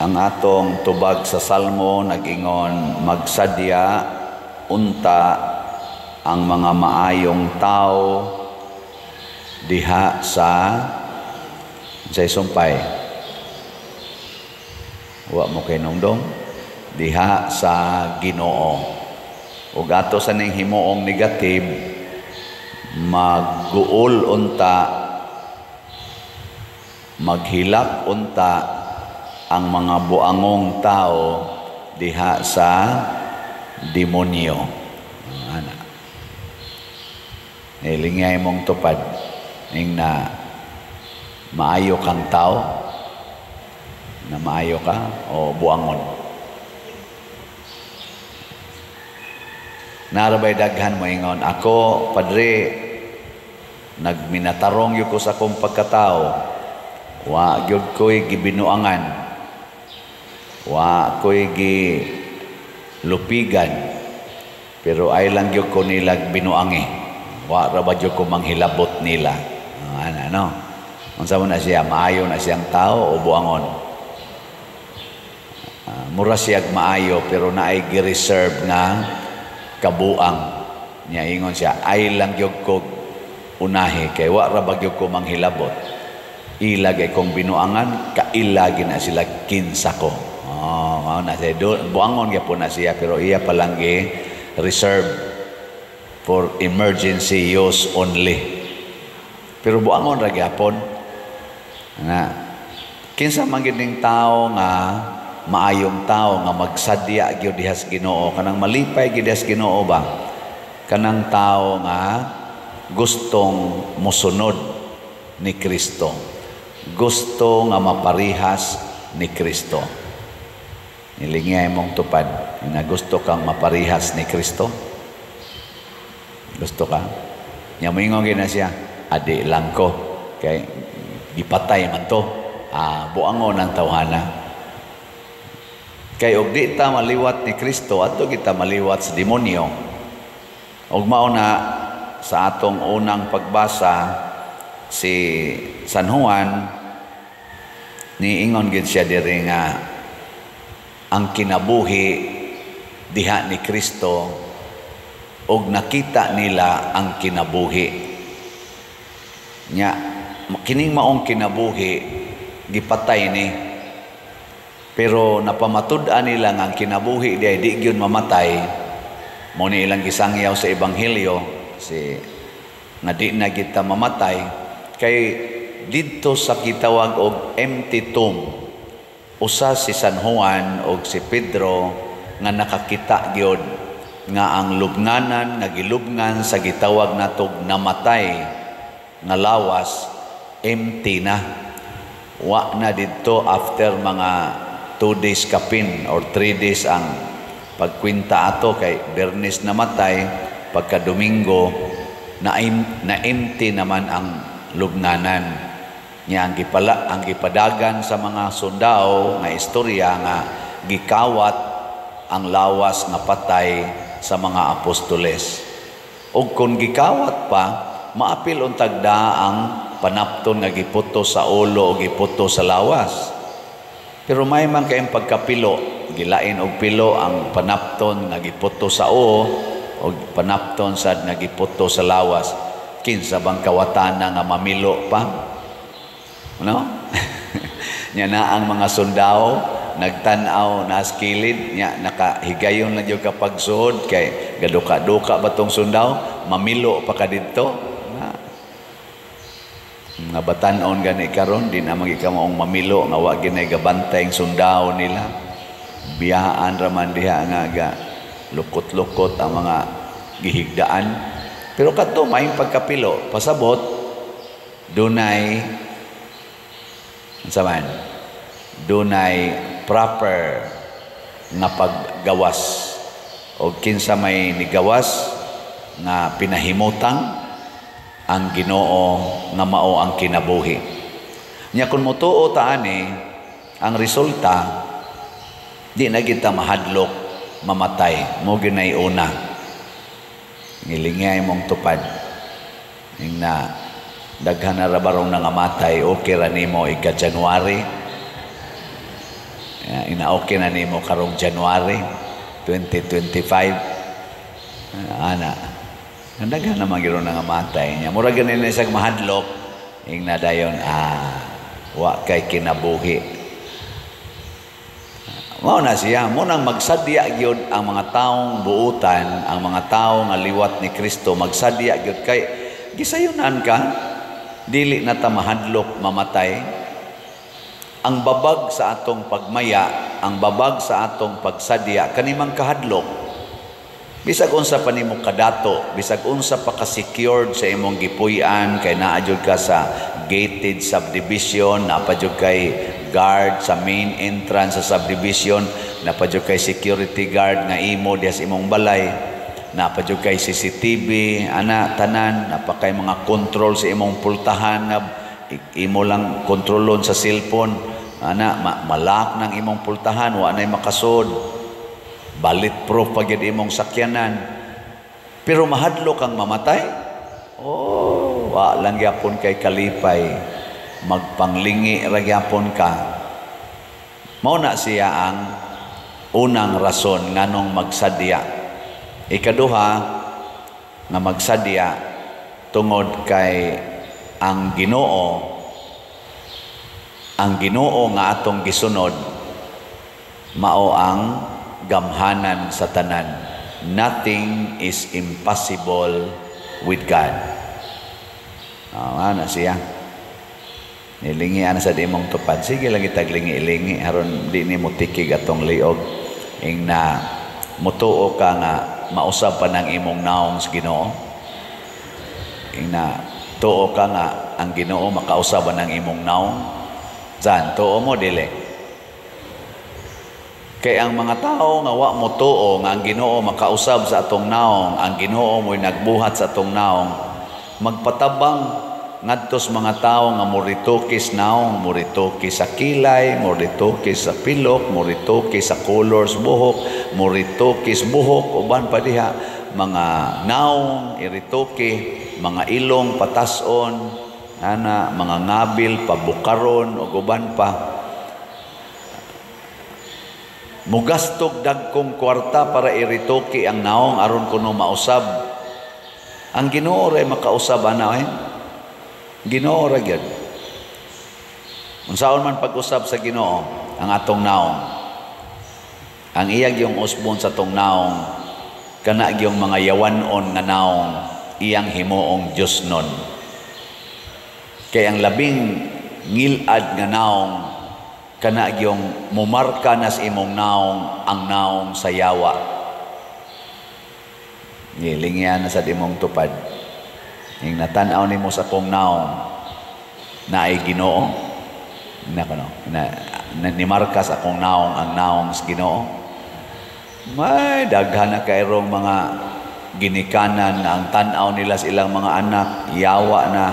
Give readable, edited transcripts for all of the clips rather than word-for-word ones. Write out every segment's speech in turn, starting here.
Ang atong tubag sa Salmo nag-ingon, magsadya unta ang mga maayong tao diha sa sumpay. Wa mo kay nungdong diha sa Ginoo. Ug ato sa ning himuong negative, magguol unta, maghilak unta ang mga buangong tao diha sa demonyo. Ana. Nilingay mong tupad ning na maayo kang tao, na maayo ka o buangon. Narabay daghan mo ingon, ako, padre, nagminatarong gyud ko sa akong pagkatao. Wa gyud ko'y gibinuangan. Wa ko'y gilupigan. Pero ay lang gyud ko nila binuangi. Wa ra ba gyud ko manghilabot nila. Ana, no? Unsa mo na siya, maayo na siyang tao o buangon? Mura siyag maayo pero naay gi-reserve nga kabuang. Nya ingon siya, ay lang gyud ko unahi kay wa ra ba gyud ko manghilabot. Ila gyud kong binuangan, kaila gyud na sila kinsa ko. Oh, mao na siya. Buangon gyapon na siya pero iya pa lang gi reserve for emergency use only. Pero buangon ra gyapon. Nga kinsa man gyud ning tao nga maayong tao nga magsadya gyud diha sa Ginoo, kanang malipay gyud diha sa Ginoo ba? Kanang tao nga gustong mosunod ni Kristo. Gusto nga maparihas ni Kristo. Nilingay mong tupad nga gusto kang maparihas ni Kristo. Gusto ka? Nya moingon gyud na siya, adi lang ko kay gipatay man to. Buangon ang tawhana. Kay og di ta maliwat ni Kristo, adto kita maliwat sa demonyo. Og mao na sa atong unang pagbasa si San Juan niingon gid siya diri nga ang kinabuhi diha ni Kristo og nakita nila ang kinabuhi. Nya kining maong kinabuhi gipatay ni, pero napamatud-an nila nga ang kinabuhi di ay di gyud mamatay. Mo ni ilang gisangyaw sa ebanghelyo si nga di na kita mamatay kay didto sa gitawag og empty tomb. Usa si San Juan og si Pedro nga nakakita gyud nga ang lubnganan nga gilubngan sa gitawag natog namatay nga lawas empty na. Wa na didto after mga 2 days kapin or 3 days ang pagkwinta ato kay Bernes namatay, pagka Domingo na, na empty naman ang lubnganan. Nya ang gipala ang gipadagan sa mga sundao nga istorya nga gikawat ang lawas nga patay sa mga apostoles. Og kung gikawat pa, maapil untag da ang panapton nga giputo sa ulo o giputo sa lawas. Pero may man kayong pagkapilo, gilain og pilo ang panapton nga giputo sa ulo o panapton sad nga giputo sa lawas. Kinsa bang kawatana nga mamilo pa? No? Nya na ang mga sundao nagtan-aw na kilid nya nakahigayon lang jud kapag suod kay gaduka-duka ba tong sundao, mamilo pa ka didto. Nga batan-on gani karon di na magika maong mamilo nga wa ginay gabantay ang sundao nila. Biyaan ra man diha nga ga lukot-lukot ang mga gihigdaan. Pero kadto maayong pagkapilo, pasabot dunay unsa man? Dunay proper nga paggawas o kinsa may nigawas nga pinahimutang ang Ginoo nga mao ang kinabuhi. Nya kun motuo ta ani, ang resulta di na kita mahadlok mamatay, mo ginay una. Ngilingay mong tupad. Ing na daghan na ra barong nangamatay, okay ra nimo ika January. Ina okay na nimo karong January 2025. Ana. Ang daghan naman gyud nga matay niya. Mura gani na isang mahadlok ing na dayon, wa kay kinabuhi. Mao na siya, mo nang magsadya gyud ang mga taong buutan, ang mga tao nga liwat ni Kristo, magsadya gyud kay gisayunan ka, dili na ta mahadlok mamatay. Ang babag sa atong pagmaya, ang babag sa atong pagsadya, kanimang kahadlok. Bisag unsa pa nimo kadato, bisag unsa pa ka-secured sa imong gipuy-an, kay naa jud ka sa gated subdivision, naa pa jud kay guard sa main entrance sa subdivision, naa pa jud kay security guard nga imo diha sa imong balay, naa pa jud kay CCTV, ana tanan, naa pa kay mga control sa imong pultahan nga imo lang kontrolon sa cellphone, ana malak ng imong pultahan, wa nay makasod. Bulletproof pa gyud imong sakyanan. Pero mahadlok kang mamatay? Oh, wa lang gyapon kay kalipay. Magpanglingi ra gyapon ka. Mao na siya ang unang rason nganong magsadya. Ikaduha nga magsadya tungod kay ang Ginoo nga atong gisunod mao ang gamhanan sa tanan. Nothing is impossible with God. Ah, na siya. Nilingi ana sa imong tupad. Sige lang itaglingi-lingi aron di ni mo tikig atong liog. Ing na mutuo ka nga mausab pa ng imong naong sa Ginoo. Ing na tuo ka nga ang Ginoo makausab ng imong naong. Zan, tuo mo dili? Kay ang mga tao nga wa mo tuo nga ang Ginoo makausab sa atong naong, ang Ginoo mo'y nagbuhat sa atong naong, magpatabang ngadto sa mga tao nga moritokis naong, moritoke sa kilay, moritoke sa pilok, moritoke sa colors buhok, moritokis buhok, uban pa diha, mga naong iritoke, mga ilong patason, ana, mga ngabil pabukaron ug uban pa. Mugastog dagkong kwarta para iritoke ang naong aron kuno mausab. Ang Ginoo ra makausab ana eh. Ginoo ra gyud. Unsaon man pag-usab sa Ginoo ang atong naong. Ang iya gyung usbon sa atong naong kana gyung mga yawan-on nga naong iyang himuong Dios nun. Kay ang labing ngilad nga naong kana gyung mumarka nas imong naong, ang naong sa yawa. Gilingyan na sa imong tupad. Ing natan-aw nimo sa akong naong naay Ginoo. Na kuno na, na nimarka sa akong naong ang naong sa Ginoo. May daghan na kayrong mga ginikanan nga ang tan-aw nila sa ilang mga anak yawa na,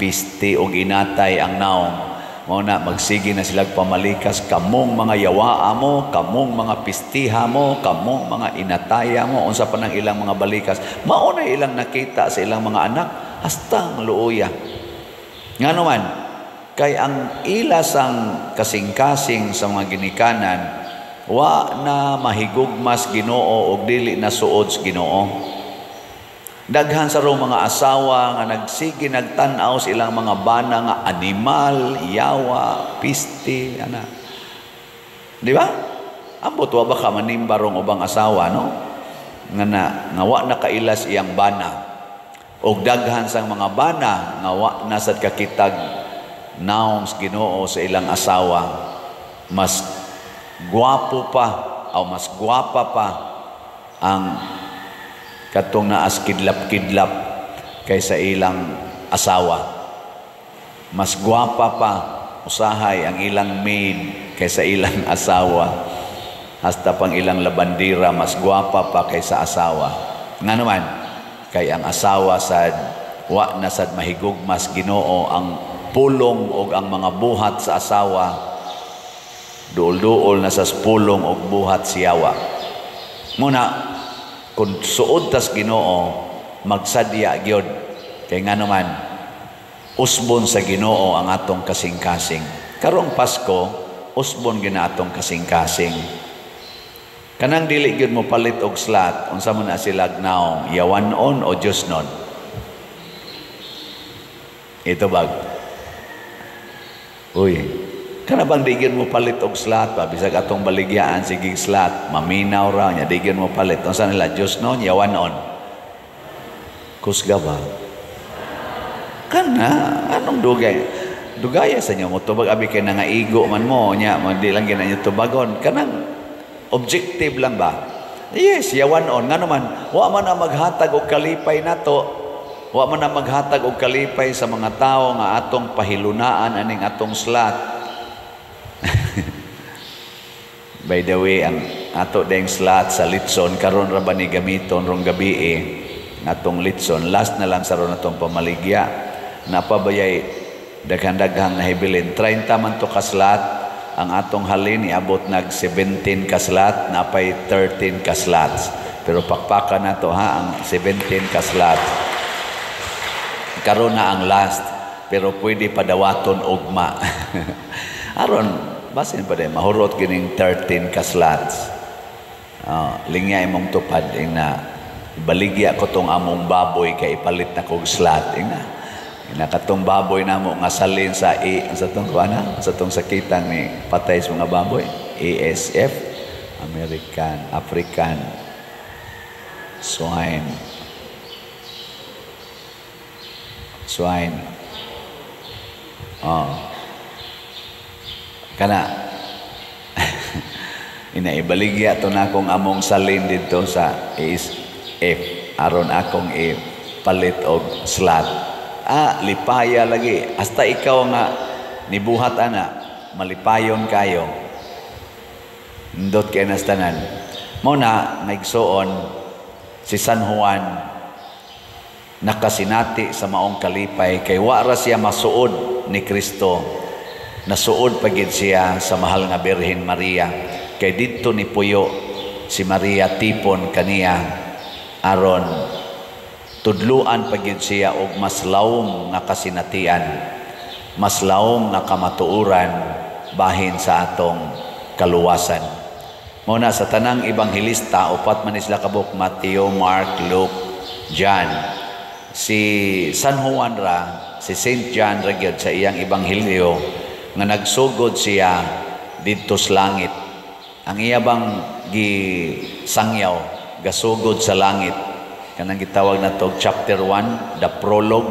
piste og inatay ang naong. Mao na magsige na sila pamalikas, kamong mga yawaa mo, kamong mga pistiha mo, kamong mga inataya mo, unsa pa nang ilang mga balikas. Mao na ilang nakita sa ilang mga anak hasta ang luoya. Ngano man, kay ang ila sang kasing-kasing sa mga ginikanan wa na mahigugmas Ginoo og dili na suod sa Ginoo. Daghan sa rong mga asawa nga nagsige nagtan-aw sa ilang mga bana nga animal, yawa, piste, ana. Di ba? Ambot wa ba ka manimba rong ubang asawa, no? Nga na nga wa na kailas iyang bana. Og daghan sang mga bana nga wa na sad kakitag naong sa Ginoo sa ilang asawa. Mas gwapo pa o mas gwapa pa ang katong naas kidlap-kidlap kaysa ilang asawa. Mas gwapa pa usahay ang ilang maid kaysa ilang asawa. Hasta pang ilang labandira mas gwapa pa kaysa asawa. Nga naman, kay ang asawa sad wa na sad mahigugmas Ginoo, ang pulong og ang mga buhat sa asawa duol-duol na sa pulong og buhat siyawa. Muna kung suod tas Ginoo magsadya gyud kay nga naman usbon sa Ginoo ang atong kasing-kasing. Karong Pasko Usbon gyud na atong kasing-kasing. Kanang dili gyud mo palit og slot, unsa man na sila naong, yawan-on o Diyosnon? Ito bag. Uy, kana bang di gyud mo palit og slot ba? Bisag atong baligyaan sige slot, maminaw ra nya di gyud mo palit. Unsa nila, Diyosnon, yawan-on? Kusga ba? Kana, anong dugay? Dugaya sa inyo mo tubag abi kay nangaigo man mo nya, mo di lang gyud na tubagon. Kanang objective lang ba? Yes, yawan-on. Ngano man, wa man na maghatag og kalipay nato. Wa man na maghatag og kalipay sa mga tao nga atong pahilunaan aning atong slot. By the way, ang ato ding slot sa litson karon ra ba ni gamiton rong gabi eh, atong litson last na lang sa ron atong pamaligya. Napabayay daghan-daghang nahibilin, 30 man to ka slot ang atong halin, iabot nag 17 ka slot, napay 13 ka slots. Pero pakpakan na to ha ang 17 ka slot. Karon na ang last, pero pwede padawaton ugma. Aron basin pa din mahurot gining 13 ka slots. Lingya imong tupad ing na baligya ko tong among baboy kay ipalit na kog slot ing na. Ina katong baboy namo nga salin sa E sa tong kuana sa tong sakitang ni patay sa mga baboy, ASF, American African Swine Swine. Oh. Kana ina ibaligya to na akong among salin didto sa ASF aron akong ipalit og slot. Ah, lipaya lagi. Hasta ikaw nga nibuhat ana, malipayon kayo. Ndot kay nastanan. Mao na naigsuon si San Juan nakasinati sa maong kalipay kay wa ra siya masuod ni Kristo. Nasuod pa gid siya sa mahal nga Birhen Maria kay didto ni puyo si Maria tipon kaniya aron tudluan pa gid siya og mas lawom nga kasinatian, mas lawom nga kamatuoran bahin sa atong kaluwasan. Mao na sa tanang ebanghelista, upat man sila kabuk, Mateo, Mark, Luke, John. Si San Juan ra, si Saint John ra gyud sa iyang ebanghelyo nga nagsugod siya didto sa langit. Ang iya bang gisangyaw gasugod sa langit, kanang gitawag na to chapter 1, the prologue,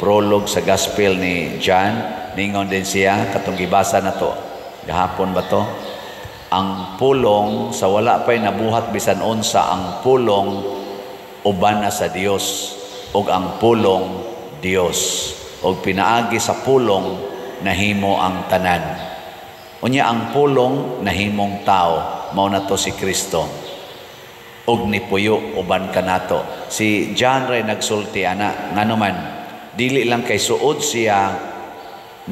prologue sa gospel ni John. Ningon din siya katong gibasa na to gahapon ba to, ang pulong sa wala pay nabuhat bisan unsa, ang pulong uban na sa Dios ug ang pulong Dios, ug pinaagi sa pulong nahimo ang tanan. Unya ang pulong nahimong tao, mao na to si Kristo ug nipuyo uban kanato. Si John ray nagsulti ana, ngano man dili lang kay suod siya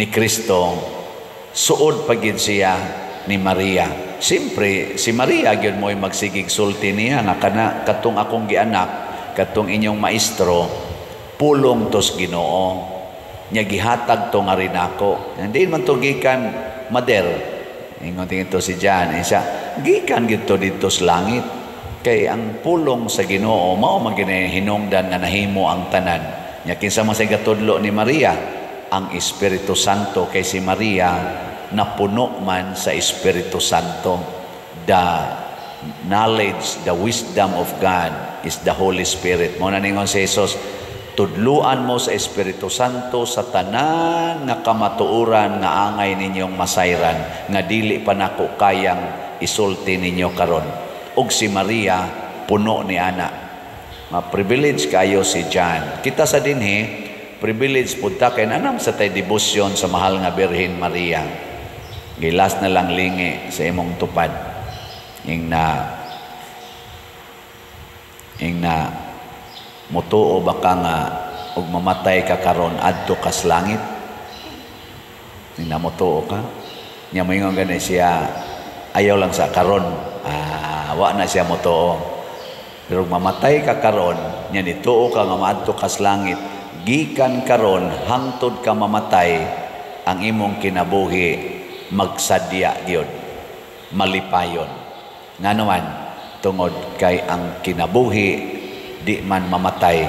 ni Kristo, suod pa gid siya ni Maria. Siyempre si Maria gyud mo'y magsigig sulti niya nga kana katong akong gianak, katong inyong maestro, pulong tos Ginoo nya gihatag to nga rin ako. Hindi man to gikan mader. Ingon tingin to si John, siya gikan gid to didto sa langit. Kay ang pulong sa Ginoo mao man gini hinungdan nga nahimo ang tanan. Nya kinsa man say gatudlo ni Maria? Ang Espiritu Santo, kay si Maria napuno man sa Espiritu Santo. The knowledge, the wisdom of God is the Holy Spirit. Mao na ningon si Jesus, tudluan mo sa Espiritu Santo sa tanan nga kamatuoran nga angay ninyong masayran nga dili pa nako kayang isulti ninyo karon. Ug si Maria puno ni ana. Ma-privilege kayo si John. Kita sa dinhi privilege pud ta kay nanam sa tay debosyon sa mahal nga Birhen Maria. Gilas na lang lingi sa imong tupad. Ing na mutuo ba ka nga og mamatay ka karon adto kas langit? Ing na mutuo ka? Nya moingon gani siya, ayaw lang sa karon. Ah, wa na siya mutuo. Pero mamatay ka karon, nya nituo ka nga maadto kas langit, gikan karon hangtod ka mamatay, ang imong kinabuhi Magsadya gyud, malipayon. Ngano man? Tungod kay ang kinabuhi di man mamatay.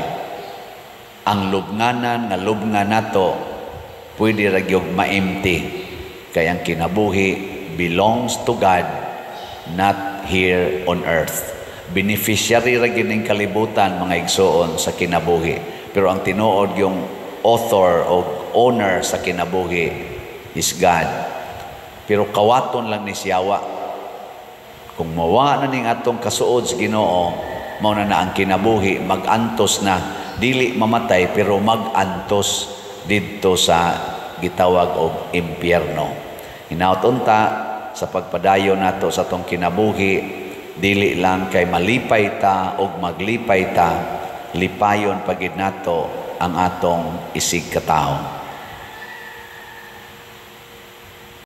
Ang lubnganan nga lubngan nato pwede ra gyud ma-empty kay ang kinabuhi belongs to God, not here on earth. Beneficiary ra gyud ning kalibutan, mga igsoon, sa kinabuhi. Pero ang tinuod yung author o owner sa kinabuhi is God. Pero kawaton lang ni siyawa. Kung mawa na ning atong kasuod sa Ginoo, mao na na ang kinabuhi magantos na, dili mamatay pero magantos didto sa gitawag og impyerno. Hinaut unta sa pagpadayon nato sa atong kinabuhi, dili lang kay malipay ta og maglipay ta, lipayon pa gid nato ang atong isig katawo.